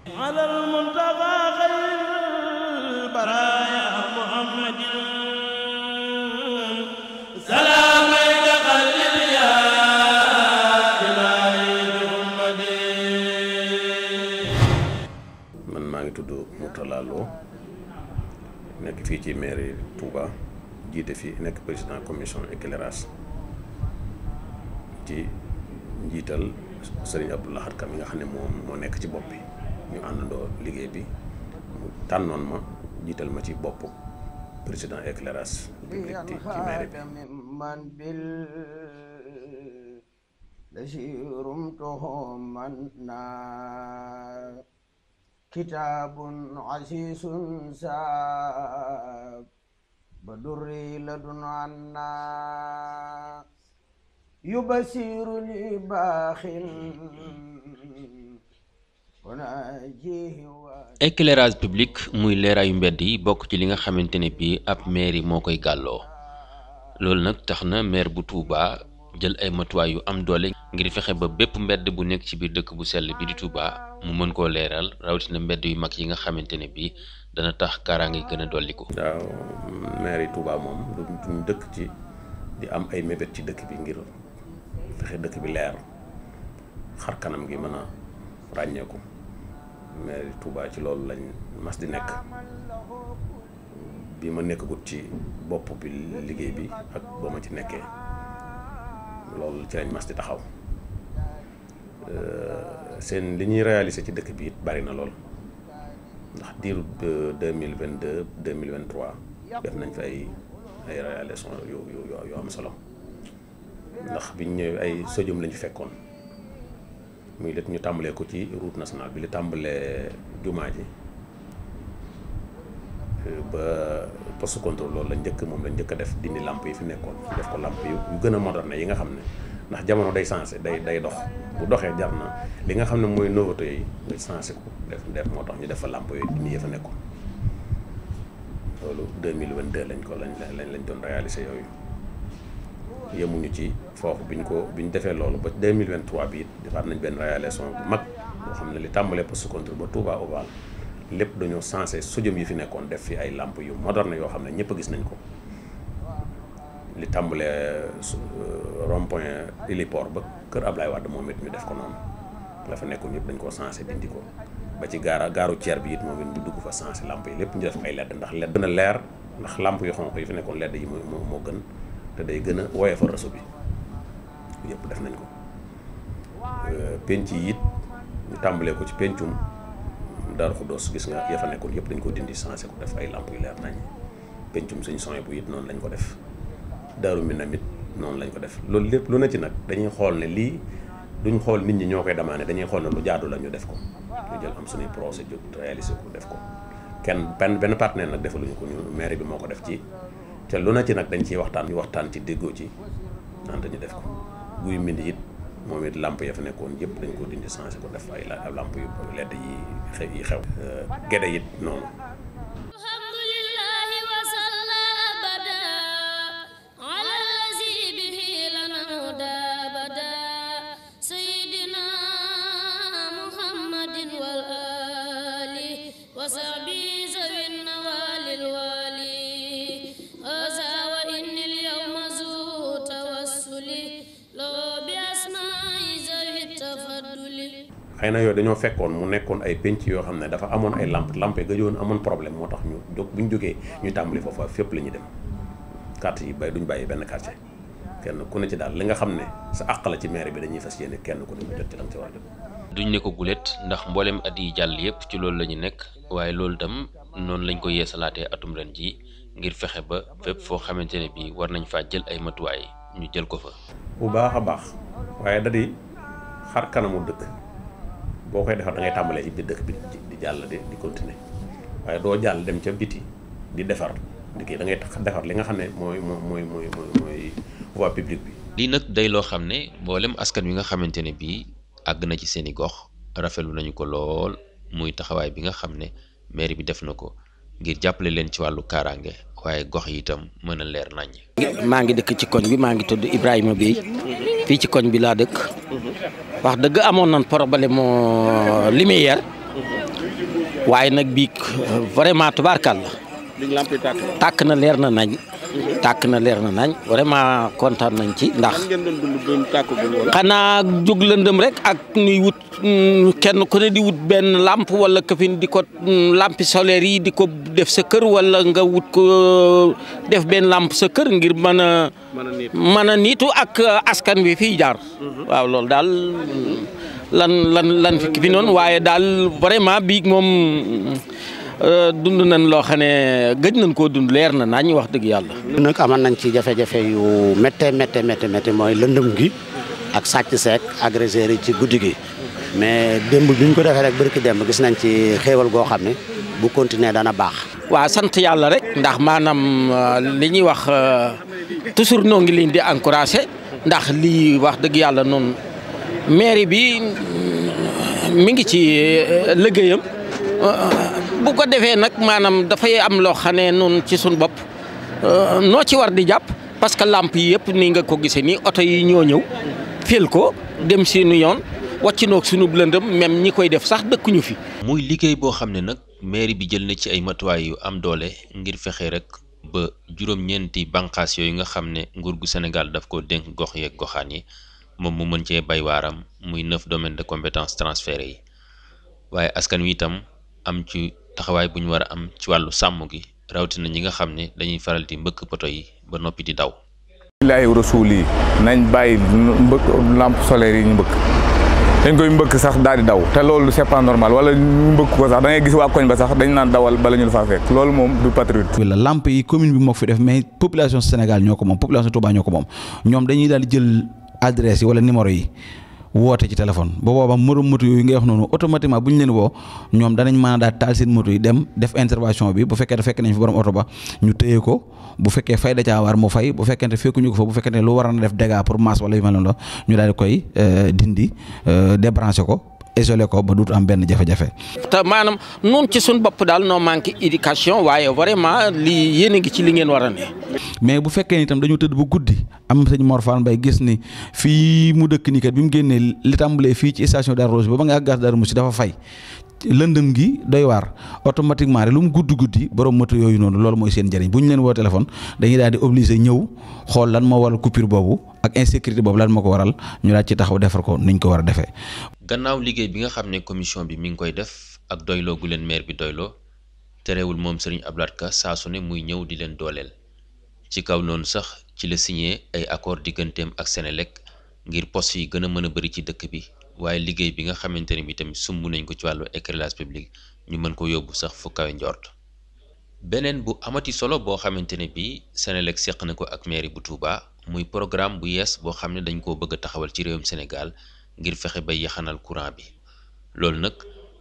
على المنتقى خير البرايا محمد سلام يتقلب يا إلهي بأمتي. man maa ngi tudd Mourtala Lo nekk fii ci mairie Touba jiite fii nekk président commission éclairage ci njiital Serigne Abdou Lahad Ka mi nga xam ne moom moo nekk ci bopp bi ñu àndandoo liggéey bi mu tànnoon ma jiital ma ci bopp président éclairage public ci mairie bi. man bil lasirum tohom man na kitabun asisun saab badurri ladun anna yubasiru li baaxin éclairage public muy leeraayu mbedd yi bokk ci li nga xamante ne bii ab mairie moo koy gàlloo loolu nag tax na maire bu Touba jël ay matuwaay yu am doole ngir fexe ba bépp mbedd bu nekk ci biir dëkk bu sell bi di Touba mu mën koo leeral rawatina mbedd yu mag yi nga xamante ne bii dana tax kaaraange gën a dolliku. waaw mairie Touba moom duñ dëkk ci di am ay mébét ci dëkk bi ngir fexe dëkk bi leer xar kanam gi mën a ràññeeku. mairie Touba ci loolu lañ mas di nekk bi ma nekkagut ci bopp bi liggéey bi ak ba ma ci nekkee loolu ci lañ mas di taxaw seen li ñuy réaliser ci dëkk bi it bari na lool ndax diiru 2022 2023 def nañ fa ay réalisation yu am solo ndax biñ ñëwee ay sodium lañu fekkoon muy lépp ñu tàmbalee ko ci route nationale bi li tàmbalee jumaa ji ba poste contrôle loolu la njëkk moom la njëkk a def dindi lamp yi fi nekkoon def ko lamp yu gën a moderne yi nga xam ne ndax jamono day changé day dox bu doxee jar na li nga xam ne mooy nouveauté yi nga changé ko def moo tax ñu def fa lamp yooyu dindi yi fa nekkoon loolu 2022 lañ doon réalisé yooyu yemuñu ci foofu biñ defee loolu ba 2023 bi it defaat nañ benn réalisation bu mag boo xam ne li tàmbalee poste contrôle ba Touba Oval lépp dañoo sensé sodium yi fi nekkoon def fi ay lamp yu moderne yoo xam ne ñëpp gis nañ ko li tàmbalee rond-point héliport ba kër Ablaye Wade moom it ñu def ko noonu la fa nekkoon yëpp dañ koo sensé dindi ko ba ci gaaru ceer bi it moom it ñu dugg fa sensé lamp yi lépp ñu def ay ledd ndax ledd gën a leer ndax lamp yu xonq yi fi nekkoon ledd yi moo gën te day gën a woyofal réseau bi yëpp def nañ ko penc yi it ñu tàmbalee ko ci pencum Daaru Xuddoos gis nga ya fa nekkoon yëpp dañ ko dindi changé ko def ay lamp yu leer nañ pencum suñ soñ bu it noonu lañ ko def Daaru Minam it noonu lañ ko def loolu lépp lu ne ci nag dañuy xool ne lii duñ xool nit ñi ñoo koy demandé dañuy xool ne lu jaadu la ñu def ko ñu jël am suñuy procédure réalisé ko def ko benn partenaire nag defaluñu ko ñu mairie bi moo ko def ci te lu na ci nag dañ ciy waxtaan ci déggoo ci naan dañu def ko guy mbind it moom it lamp ya fa nekkoon yëpp dañ ko dindi changé ko def ay lamp yu ledd yi xew gede it noonu. xëy na yooyu dañoo fekkoon mu nekkoon ay penc yoo xam ne dafa amoon ay lamp gëjoon amoon problème moo tax ñu jóg bu ñu jógee ñu tàmbali foofa fépp la ñuy dem quartier yi duñ bàyyi benn quartier kenn ku ne ci daal li nga xam ne sa àq la ci maire bi dañuy fas yéene kenn ku ne mu jot ci lam ci war a jot. duñ ne ko gulet ndax mboolem at yi jàll yëpp ci loolu la ñu nekk waaye loolu tam noonu lañ ko yeesalaatee atum ren ji ngir fexe ba fépp foo xamante ne bii war nañ faa jël ay matuwaay ñu jël ko fa. bu baax a baax waaye da di xar kanamu dëkk boo koy defar da ngay tàmbalee ci biir dëkk bi di jàll di continuer waaye doo jàll dem ca biti di defar di kii da ngay defar li nga xam ne mooy voie publique bi. lii nag day loo xam ne mboolem askan wi nga xamante ne bii àgg na ci seeni gox rafetlu nañu ko lool muy taxawaay bi nga xam ne mairie bi def na ko ngir jàppale leen ci wàllu kaaraange waaye gox yi itam mën a leer nañ. maa ngi dëkk ci koñ bi maa ngi tudd Ibrahima Bey fii ci koñ bi laa dëkk wax dëgg amoon nañ problème lumière waaye nag bii vraiment tubaarkàlla tàkk na leer na nañ. tàkk na leer na nañ vraiment kontaan nañ ci ndax xanaa jóg lëndëm rek ak nuy wut kenn ku ne di wut benn lampe wala këfin di ko lampe solaire yi di ko def sa kër wala nga wut ko def benn lampe sa kër ngir mën a niitu ak askan wi fiy jaar. waaw loolu daal lan fi noonu waaye daal vraiment bii moom dund nañ loo xam ne gëj nañ koo dund leer na nañ wax dëgg yàlla. nag amoon nañ ci jafe-jafe yu méttee mooy lëndëm gi ak sàcc seek agresseurs yi ci guddi gi mais démb bi ñu ko defee rek barki démb gis nañ ci xéewal goo xam ne bu continuer dana baax. waaw sant yàlla rek ndax maanaam li ñuy wax toujours noo ngi leen di encouragé ndax lii wax dëgg yàlla noonu mairie bi mi ngi ci liggéeyam. bu ko defee nag maanaam dafay am loo xam ne noonu ci suñu bopp noo ci war di jàpp parce que lamp yi yëpp nii nga ko gisee nii oto yi ñoo ñëw fil ko dem seenu yoon wàcc noog suñu lëndëm même ñi koy def sax dëkkuñu fi. muy liggéey boo xam ne nag mairie bi jël na ci ay matuwaay yu am doole ngir fexe rek ba juróom-ñeenti bànqaas yooyu nga xam ne nguur gu Sénégal daf ko dénk gox yeeg goxaan yi moom mu mën cee bay waaram muy 9 domaines de compétences transférés yi waaye askan wi itam am ci taxawaay bu ñu war a am ci wàllu sàmm gi rawatina ñi nga xam ne dañuy faral di mbëkk poto yi ba noppi di daw. lay rasuul yi nañ bàyyi mbëkk lampe solaire yi ñu mbëkk dañ koy mbëkk sax daal di daw te loolu c'est pas normal wala ñu mbëkk ko sax da ngay gis waa koñ ba sax dañ naan dawal bala ñu la faa fekk loolu moom du patriote. la lampe yi commune bi moo ko fi def mais population Sénégal ñoo ko moom population Touba ñoo ko moom ñoom dañuy daal di jël adresse yi wala numéro yi. woote ci téléphone ba booba morom moto yooyu ngay wax noonu automatiquement bu ñu leen woo ñoom danañ mën a daal taal seen moto yi dem def intervention bi bu fekkee fekk nañ fi borom oto ba ñu téye ko bu fekkee fay da caa war mu fay bu fekkente fekkuñu ko fa bu fekkente lu war na def dégâts pour masse wala yu mel noonu ñu daal di koy dindi débranché ko isolé ko ba duut am benn jafe-jafe. te maanaam noonu ci suñu bopp daal noo manqué éducation waaye vraiment lii yéen a ngi ci li ngeen war a ne. mais bu fekkee ni itam dañoo tëdd bu guddi am sëñ Mor Fall Mbaye gis ni fii mu dëkk nii kat bi mu génnee li tàmbalee fii ci station Darou Rousse ba nga àgg gaz Darou Moussi dafa fay lëndëm gi doy waar automatiquement rek lu mu guddi borom moto yooyu noonu loolu mooy seen njëriñ bu ñu leen woo téléphone dañuy daal di obligé ñëw xool lan moo waral coupure boobu ak insécurité boobu lan moo ko waral ñu daal ci taxaw defar ko niñ ko war a defee. gannaaw liggéey bi nga xam ne commission bi mi ngi koy def ak doyloo gu leen maire bi doyloo terewul moom Serigne Abdou Lahad Ka saa su ne muy ñëw di leen dooleel ci kaw noonu sax ci la signé ay accord digganteem ak Sénélec ngir poste yi gën a mën a bëri ci dëkk bi waaye liggéey bi nga xamante ne bi tamit sumb nañ ko ci wàllu éclairage public ñu mën ko yóbbu sax fu kawe njort. beneen bu amati solo boo xamante ne bi Sénélec seq na ko ak mairie bu Touba muy programme bu yees boo xam ne dañ koo bëgg a taxawal ci réewum Sénégal ngir fexe ba yaxanal courant bi loolu nag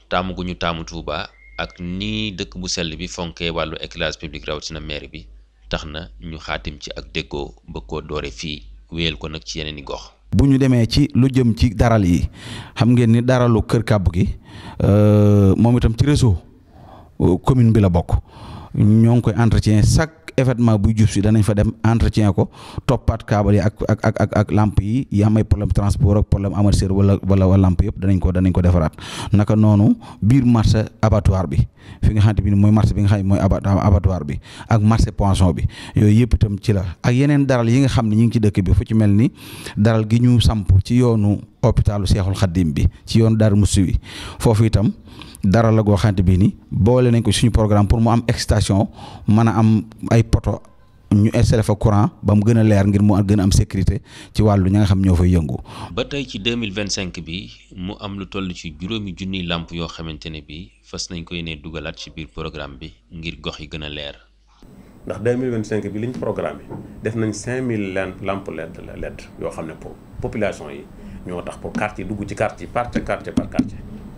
taamu gu ñu taamu Touba ak nii dëkk bu sell bi fonkee wàllu éclairage public rawatina mairie bi tax na ñu xaatim ci ak déggoo bëgg koo doore fii wéyal ko nag ci yeneen i gox. bu ñu demee ci lu jëm ci daral yi xam ngeen ni daralu Kër Kàbb gi moom itam ci réseau commune bi la bokk ñoo ngi koy entretien chaque événement buy jub si danañ fa dem entretien ko toppaat câble yi ak lampe yi am ay problème transport ak problème amortisseur wala lampe yëpp danañ ko defaraat naka noonu biir marché abattoir bi fi nga xamante bi mooy marché bi nga xam ne mooy abattoir bi ak marché poisson bi yooyu yëpp itam ci la ak yeneen daral yi nga xam ne ñu ngi ci dëkk bi fu ci mel ni daral gi ñu samp ci yoonu hôpitalu Seexul Xaddim bi ci yoonu Darou Moussi bi foofu itam dara la goo xamante bii ni boole nañ ko suñu programme pour mu am excitation mën a am ay poto ñu installé fa courant ba mu gën a leer ngir mu gën a am sécurité ci wàllu ña nga xam ñoo fay yëngu. ba tey ci 2025 bi mu am lu toll ci juróomi junniy làmp yoo xamante ne bi fas nañ ko yéene dugalaat ci biir programme bi ngir gox yi gën a leer. ndax 2025 bi liñ programme bi def nañ 5000 lampes LED yoo xam ne pour population yi ñoo tax pour quartier dugg ci quartier par quartier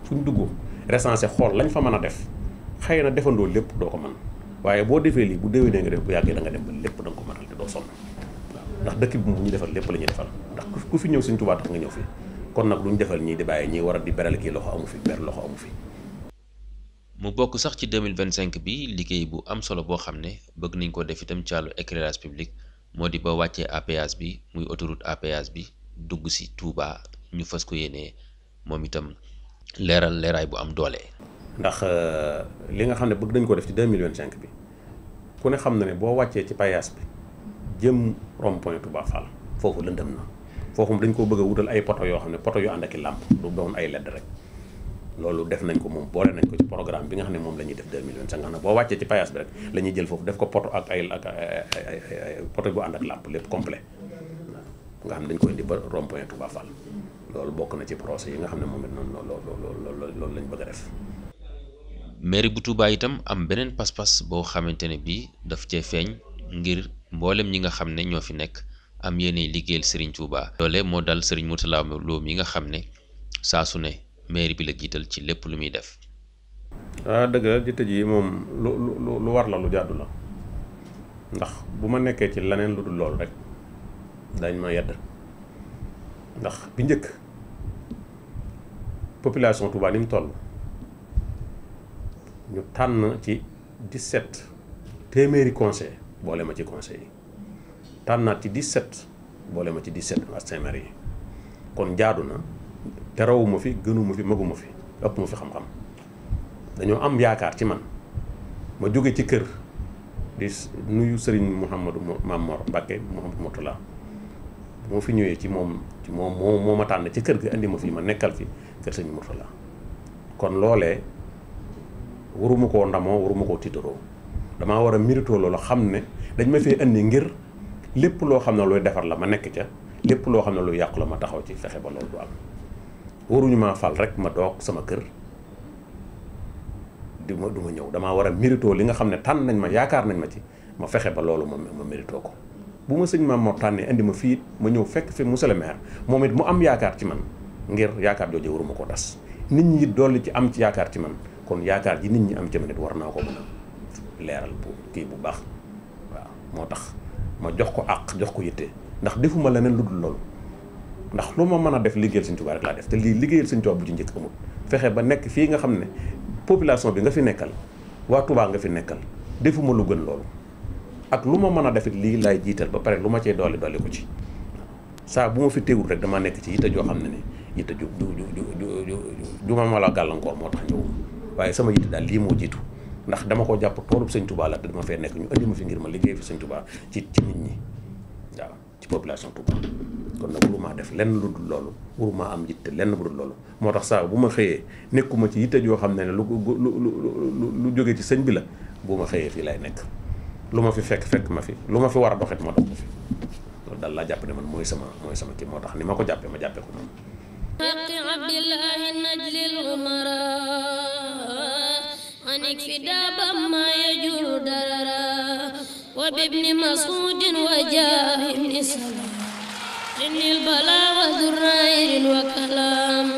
fu ñu dugg recensé xool lañ fa mën a def xëy na defandoo lépp doo ko mën waaye boo defee lii bu déwénee nga def bu yàggee da nga dem ba lépp da nga ko mënal te doo sonn waaw ndax dëkk bi moom ñu defal lépp la ñuy defal ndax ku fi ñëw Sëñ Tuubaa tax nga ñëw fi kon nag duñ defal ñii di bàyyi ñii war a di beral kii loxo amu fi ber loxo amu fi. mu bokk sax ci 2025 bi liggéey bu am solo boo xam ne bëgg nañ ko def itam ci wàllu éclairage public moo di ba wàccee APS bi muy autoroute APS bi dugg si Touba ñu fas ko yéenee moom itam leeral leeraay bu am doole. ndax li nga xam ne bëgg nañ ko def ci 2025 bi ku ne xam na ne boo wàccee ci payaas bi jëm rond point Touba Fall foofu lëndëm na foofu dañ ko bëgg a wutal ay poto yoo xam ne poto yu ànd ak i làmp du doon ay ledd rek loolu def nañ ko moom boole nañ ko ci programme bi nga xam ne moom la ñuy def 2025 nga xam ne boo wàccee ci payaas bi rek la ñuy jël foofu def ko poto ak ay poto bu ànd ak làmp lépp complet nga xam ne dañ ko indi ba rond point Touba Fall loolu bokk na ci procès yi nga xam ne moom it noonu loolu lañ bëgg a def. mairie bu Touba itam am beneen pas-pas boo xamante ne bii daf cee feeñ ngir mboolem ñi nga xam ne ñoo fi nekk am yéene liggéeyal Serigne Touba. loolee moo dal Serigne Mourtala Lo mi nga xam ne saa su ne mairie bi la jiital ci lépp lu muy def. dëgg la jiite ji moom lu war la lu jàddu la ndax bu ma nekkee ci leneen lu dul loolu rek dañ ma yedd ndax bi njëkk population Touba ni mu toll ñu tànn ci 17 téeméeri conseil boole ma ci conseil yi tànnaat ci 17 boole ma ci 17 Saint-Marie yi kon jaadu na te rawuma fi gënuma fi maguma fi ëpp ma fi xam-xam dañoo am yaakaar ci man ma jóge ci kër di nuyu Serigne Mouhamadou Mamor Mbacké Mouhamadou Mourtala moo fi ñëwee ci moom moo ma tànn ci kër gi andi ma fi ma nekkal fi kër Serigne Mourtala kon loolee waruma koo ndamoo waruma koo tiitaroo damaa war a méritoo loolu xam ne dañ ma fee andi ngir lépp loo xam ne luy defar la ma nekk ca lépp loo xam ne luy yàqu la ma taxaw ci fexe ba loolu du am waruñu maa fal rek ma toog sama kër du ma ñëw damaa war a méritoo li nga xam ne tànn nañ ma yaakaar nañ ma ci ma fexe ba loolu ma méritoo ko bu ma sëñ ma moo tànnee indi ma fii ma ñëw fekk fi monsieur le maire moom it mu am yaakaar ci man ngir yaakaar jooju waruma ko das nit ñi it dolli ci am ci yaakaar ci man kon yaakaar ji nit ñi am ci man it war naa ko mën a leeral bu kii bu baax waaw moo tax ma jox ko àq jox ko yitte ndax defuma leneen lu dul loolu ndax lu ma mën a def liggéeyal Sëñ Tuubaa rek laa def te lii liggéeyal Sëñ Tuubaa bu ci njëkk amul fexe ba nekk fii nga xam ne population bi nga fi nekkal waa Touba nga fi nekkal defuma lu gën loolu ak lu ma mën a defit lii laay jiital ba pare lu ma cee dolli ko ci saa bu ma fi teewul rek damaa nekk ci yitte joo xam ne ni yitte ju ma la gàllankoor moo tax ñëwul waaye sama yitte daal lii moo jiitu ndax dama ko jàpp toolub Sëñ Touba la te dama fee nekk ñu indi ma fi ngir ma liggéey fi Sëñ Touba ci nit ñi waaw ci population Touba kon nag warumaa def lenn lu dul loolu warumaa am yitte lenn bu dul loolu moo tax saa bu ma xëyee nekkuma ci yitte joo xam ne lu jógee ci sëñ bi la bu ma xëyee fii lay nekk lu ma fi fekk ma fi lu ma fi war a doxit ma dox ko fi loolu daal laa jàpp ne man mooy sama kii moo tax ni ma ko jàppee ma jàppee ko noonu Abdillahi najlil umara anik fi daabam ma yajur darara wa bibni masudin wa jahim islam إن البلاء ذو الرائر وكلام